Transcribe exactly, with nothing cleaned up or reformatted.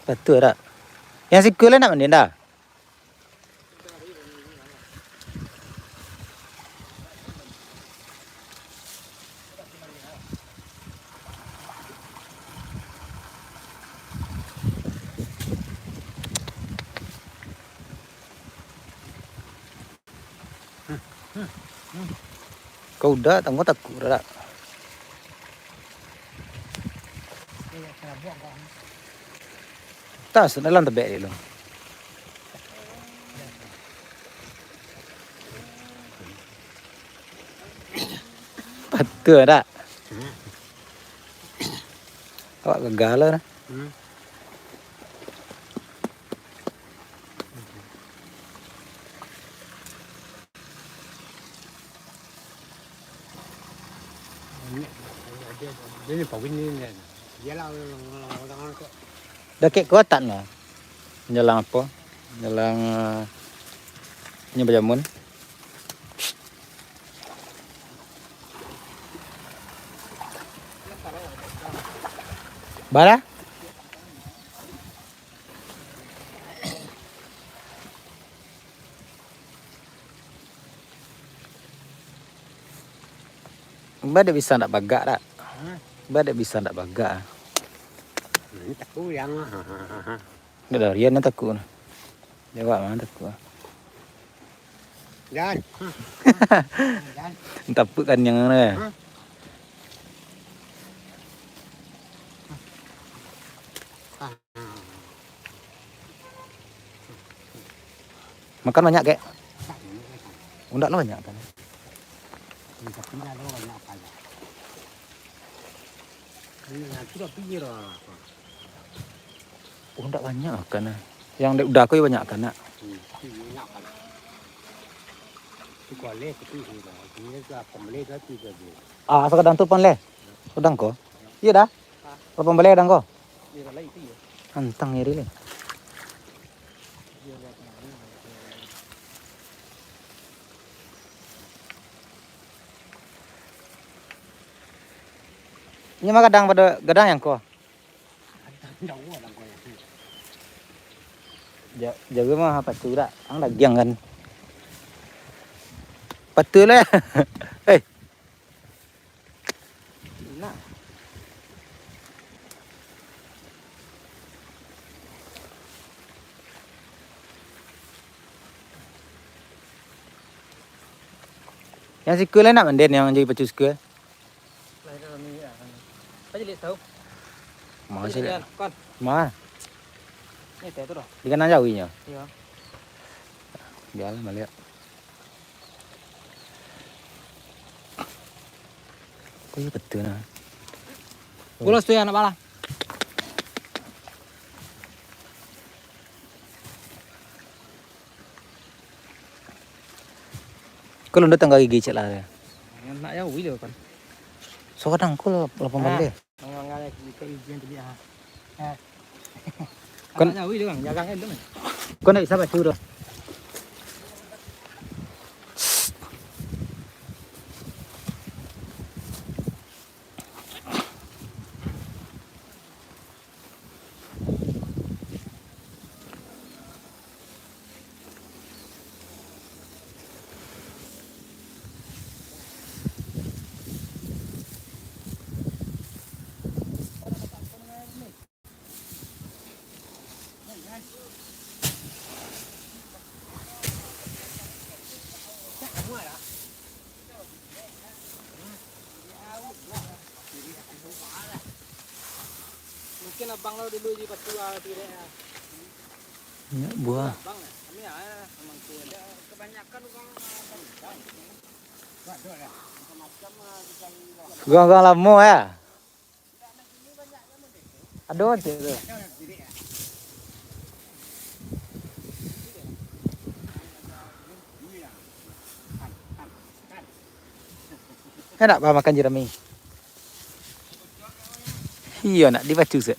Batua dak? Yang sikua lai nak mandi dah? Kau udah, tangguang takuk dah. Tas dalam tebek dek lu. Batua dak? Awak gagal lah. Dakek kuatan lah. Jalang apo? Jalang, eh, nyo bajamun. Bara? Ba dek bisa ndak bagak dak? Hah? Ba dek bisa ndak bagak ah? Nah, ini takuk yang. Ndak dari nan takuk nah. Dek awak mah takuk ah. Jan. Jan. Tapuk kan yang mana? Hah? Makan banyak, kek? Undak lah banyak kan. Undak banyak makan ah. Yang dek udah ko banyak kan nak. Ah, sakadang tu pan leh. Udang ko. Iyo dah. Lapan baleh udang ko. Antang iri leh. Inyo mah gadang pado gadang yang ko. Ja-, jago mah patu dak, ang dagiang kan. Patu lah. Eh. Nah. Yang sikua lah nak manden yang jadi pacu sikua. Lah, itu kami, ya, kan. Apa jadi tahu? Mah Apa sih jadi dah? Kan? Mah. Ini teh tu dah. Di kanan jauh inyo. Iya. Biarlah balik. Kok iya betul nah. Ulos tu ya anak bala. Kalau ndak tangga gigi cek lah dia. Nak jauh dia kan. So kadang kau lah lapan Ah. balai. Mangangai ikan ijian tadi ah. Ah. Kan Agak jauh dia kan, jagang kan tu kan. Kau nak bisa baca tu. Mungkin abang lo dulu di Papua tu dek ah. Banyak buah. Abang lah. Kami ah, memang tu ada kebanyakan orang, ah, abang. Urang-urang lamo ya. Ado aja tu. Enak bah makan jerami. Iyo, nak dibacu se.